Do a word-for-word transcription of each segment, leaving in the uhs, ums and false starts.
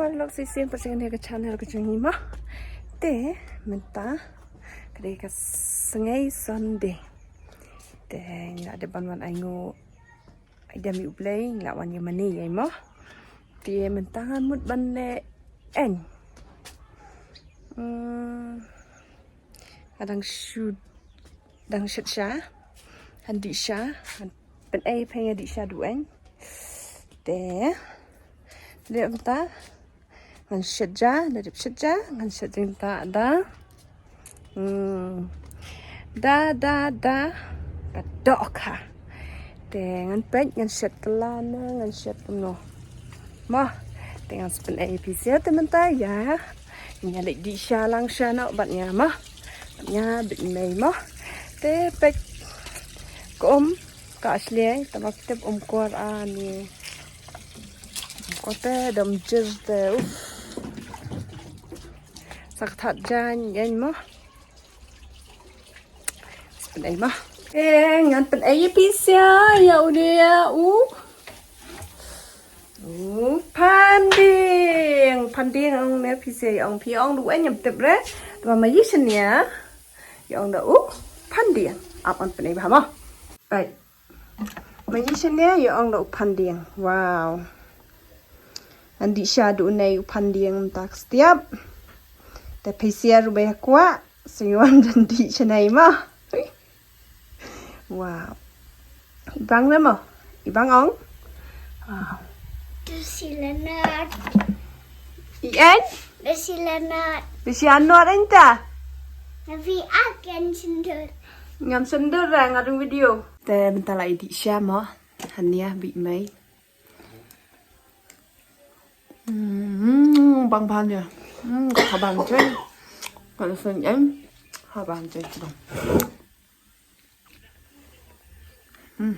Paralok shisien pat sha kane ka channel ka jong ngi mo. Te mynta ka dei ka sngi Sunday. Te ngi la dep ban wan ainguh aidem ïa U Blei, ngi la wan ïa mane ïa mo. Te mynta ngan mut ban leh eiñ. Hmm. Nga dang shu, dang shet sha, ngan dih sha, ngan pynei phi nga dih sha duh eiñ. Te leh mynta ngan shet ja, da dep shet ja ngan shet ja mynta da. Hmm. Da da da ka dohkha. Te ngan peit ngan shet kylla ne ngan shet kumno. Mo. Te ngan sa pynei ïa phi sha te mynta ïa. Nga leit dih sha lang sha noh bad nga mo. Bad nga bit mei mo. Te peit ka um ka asliai te ba tip um kwar ani. Um kwar te dam jir te uf. Sa ka that jan jan mo. Pynei mo. Eh, ngan pynei ïa phi sha ïa u ne ïa u. U phandieng, phandieng ong ne phi sha ïa ong phi ong du eiñ ngam tip re. Te ma yi shen ïa. Ïa ong da u phandieng. Ap an pynei bha mo. Right. Ma yi shen ïa ïa ong da u phandieng. Wow. An dih sha du u nei u phandieng mynta ka stiap. Te phi sha rubai ha kwah. Sing wan dan dih sha nei mo. Wow. Ibang na mo. Ibang ong. Wow. Tu si Leonard. Ien? Tu si Leonard. Tu si Anwar enta. Nabi akan sendur. Ngam sendur ra ngadung video. Te benta la idih sha mo. Hania bi mai. Hmm, bang bang ya. Hmm, ka bang cai. Kalau sen em, ha bang cai bang. Hmm.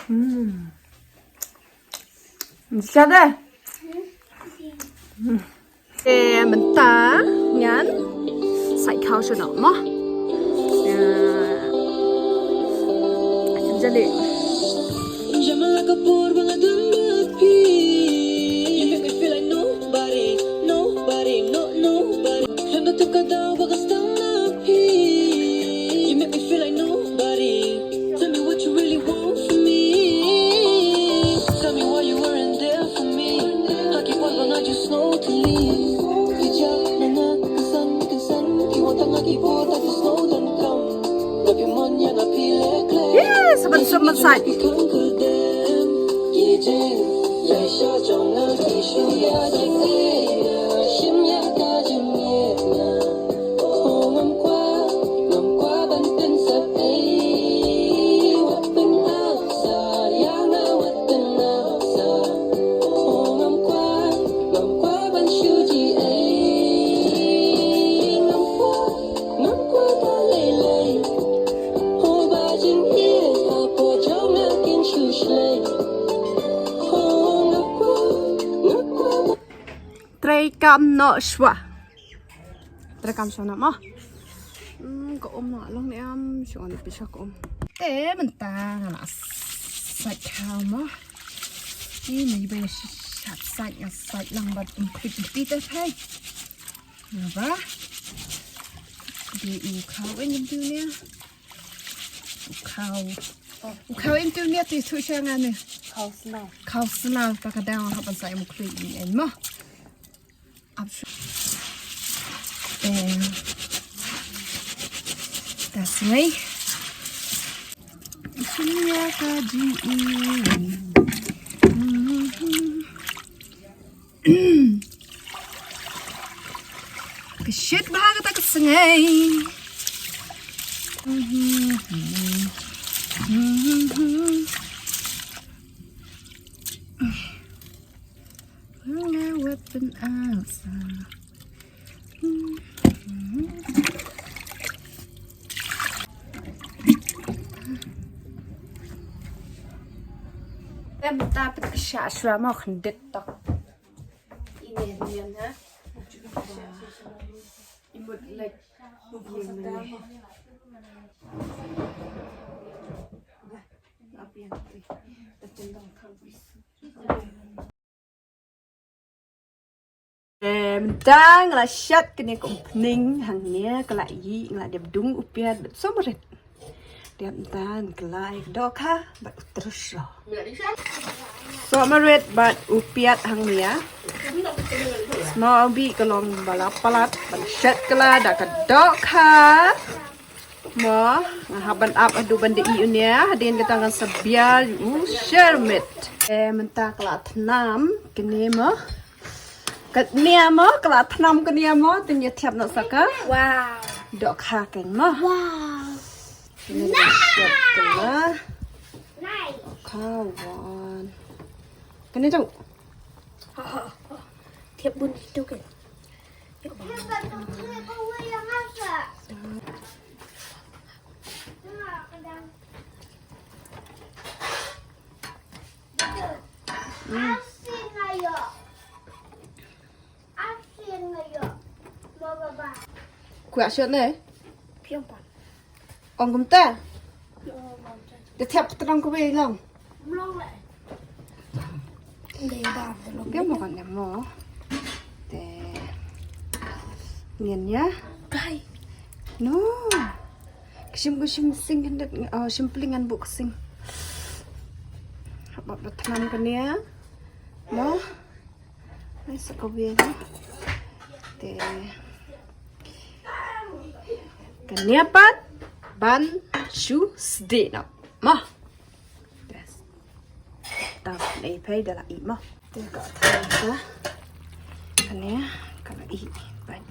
Hmm. Siap deh. Hmm. Eh, mynta ngan sait khaw shuh noh mo. Ya. Jali. Tell me what you really want from me. Tell me why you weren't there for me. Haki pal bang aju snow to leave. Ija nana kesan kesan. Ki wata ngaki bota di snow dan kam. Tapi mon yang api lekle. Yes, saban saban sai. Ki jing ya sha jong na ki shu ya jing ya shim ya ka jing ya na. Trei kam noh shuwa. Trei kam shuwa noh mo. Hmm, ka um noh long ne em, shuwa ne pisa ka um. Te mynta nga la sait khaw mo. Ni ma iba shat sait nga sait lang bad um khuid ti te phai. Nga ba. Dei u khaw en tu ne. U khaw. U khaw en tu ne te tu sha nga ne. Khaw snaw. Khaw snaw ta ka dang ha ban sait um khuid ni en mo. Absu. Eh. Das ni. Shin ya ka ji. Ka shit bha kata ka sngi. Nga wat pynasah. Em ta pynasah shuwa mo khyndiat tok. Ine ine na. Imut lek. Mynta nga la shet kane ka umphniang hangne, ka la ïeh, nga la dep dung u piat bad sohmarit. Te mynta ngan kylla ïa ka dohkha bad u tyrso. Sohmarit bad u piat hangne. Sma u bih ka long ba la palat, ba la shet kylla da ka dohkha. Mo, nga hap ban ap haduh ban da ïeh une, hadien kata ngan sa biar ïa u shermit. Eh, mynta ka la thnam kane mo. Kane mo, ka la thnam kane mo, te ngi thiap noh sa ka. Wow. Dohkha kane mo. Wow. Kane mo, siap kane. Nice. Ka wan. Kane tu. Thiap bun tu kan. Kwah shot ne? Piang pan. Ong kumta? Piang pan. Dia thiap keterang kawei long. Long le. Piang mo kan mo. Te. Ngin ya. Kai. No. Kishim kishim sing hendet. Oh, shim pling ngan buk sing. Hap hap da thnam kane ya. Mo. Ai, sa kawei ni. Te. Kane pat ban shu sdieh noh. Mo. Bas. Tang nei phai da la ïeh mo. Te ka tang ka. Kane ka la ïeh. Bad.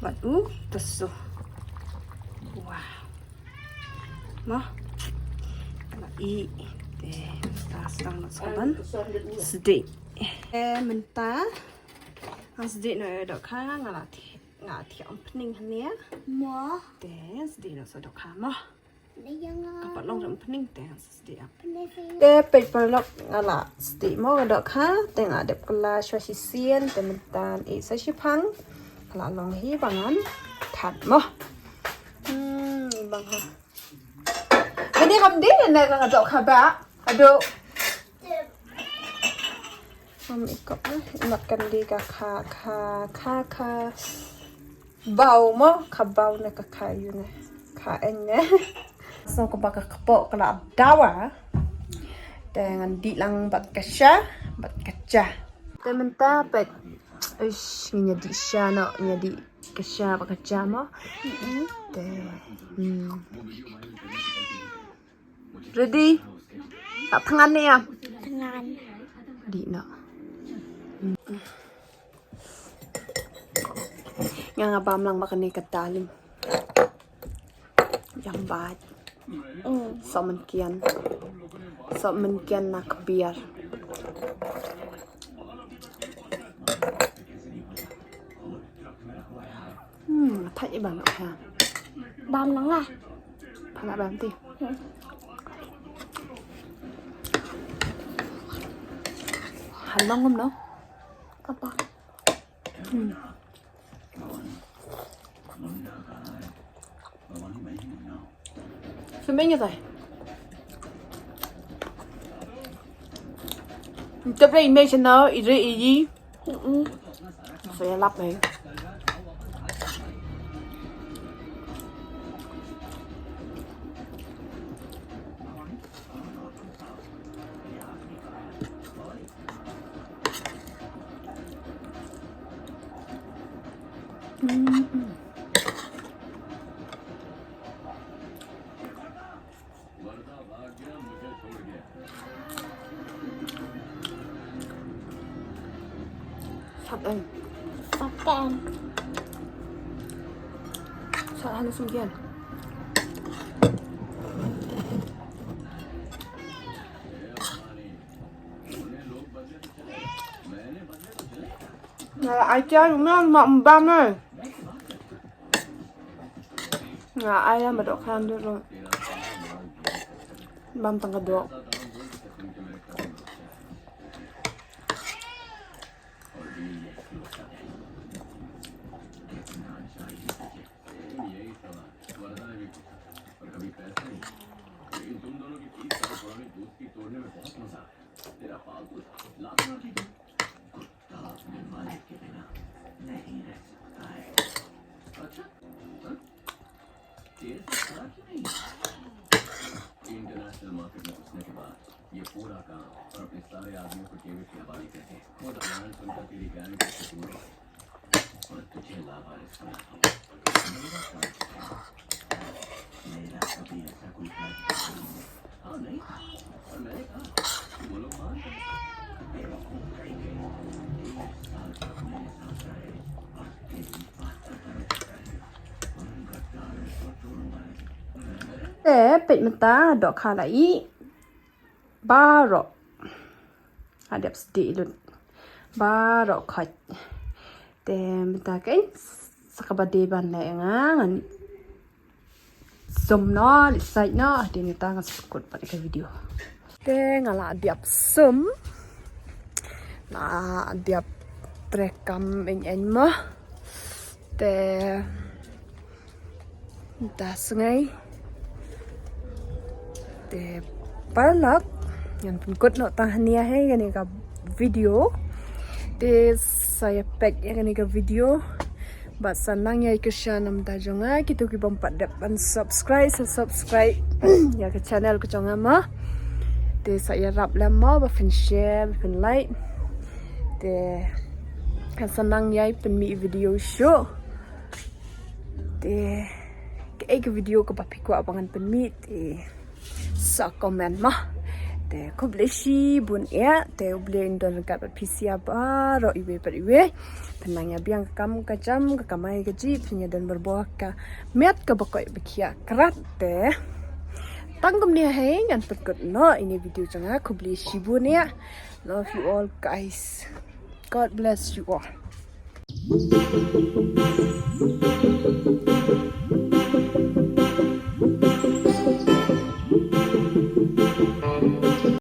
Bad u tyrso. Wah. Mo. Ka la ïeh. Te ta sdang noh sa ka ban sdieh. Te mynta ngan sdieh noh ïa dohkha, nga la thiah, nga thiah umphniang hangne. Mo. Te sdieh noh sa dohkha mo. Ka pat long umphniang te ngan sdieh. Te peit paralok, nga la sdieh mo ka dohkha, te nga dep kylla shuwa shisien, te mynta ngan ïeh sa shiphang. Ka la long hi ba ngan that mo. Hmm, bang ha. Kane kam dei ne ka dohkha ba. Aduh. Mam ikop ne. Mat kan dei ka kha, kha, kha, kha. Bau mo, kha bau ne ka kha ïu ne. Kha eng ne. So kaba ka kpoh ka la dawa. Te ngan dih lang bad ka sha, bad ka ja. Te mynta peit. Ish, ngi ïa dih sha noh, ngi ïa dih ka sha bad ka ja mo. Te. Hmm. Ready? Tak thngan ne em? Thngan. Dih noh. Hmm. Nga nga bam lang ba kane ka darling. Ïam bad. Mm. Sohmynkian. Sohmynkian na ka biar. Hmm, thait i bam ha. Bam lang ah. Pha la bam ti. Hmm. Han long ngam no? Kata. Hmm. Sumenya tai. Tapi image now iri iri. Mm-mm. Saya lap eh. Sat em. Sat em. Sat hana sum kian. Nga la ai cha ïa u mei, ma ym bam eh. Nga ai ïa ma dohkha ym dei ruh. Bam tang ka doh. नहीं रह सकता है। अच्छा, हाँ? तेरे से खराब क्यों नहीं? इंटरनेशनल मार्केट में घुसने के बाद ये पूरा काम और अपने सारे आदमियों को डेविड की हवाले करके खुद अलायंस उनका तेरी गारंटी से दूर है। और तुझे लावारिस बना दूंगा। मेरा काम क्या है? मेरा कभी ऐसा कोई काम नहीं है। हाँ, नहीं था। और मैंने कहा, वो लोग मान गए। बेवकूफ कहीं के। एक साल तक मेरे साथ रहे और तेरी बात करता रहता है। उन गद्दारों को छोड़ूंगा नहीं। Te peit mynta dohkha la i baroh. Hadap sdi lut. Baroh khoit. Te mynta kein sa kaba dei ban leh nga ngan sum noh, leh sait noh, te mynta ngan sukut pat ka video. Te nga la dep sum. La dep treikam eng eng mo. Te mynta sngi. Te paralok ngan pynkut noh tang hangne hi kane ka video. Te sa ïa peit ïa kane ka video. Bad sa nang ïai kyrshan na ka bynta jong nga kito ki bym pat dep ban subscribe, sa subscribe ïa ka channel ka jong nga mo. Te sa ïarap lem mo ba phin share, ba phin like. Te kan sa nang ïai pynmih video shuh. Te kaei ka video kaba phi kwah ba ngan pynmih te sa comment mo. Te khublei shibun ïa, te U Blei un don ryngkat bad phi sha baroh iwei pa iwei. Phin nang ïa biang ka kam ka jam, ka kamai kajih, phin ïa don barabor ka met kaba koit ba khiah krat. Te tang kumne hi ngan pynkut noh ïa kane ka video jong nga. Khublei shibun ïa. Love you all, guys. God bless you all.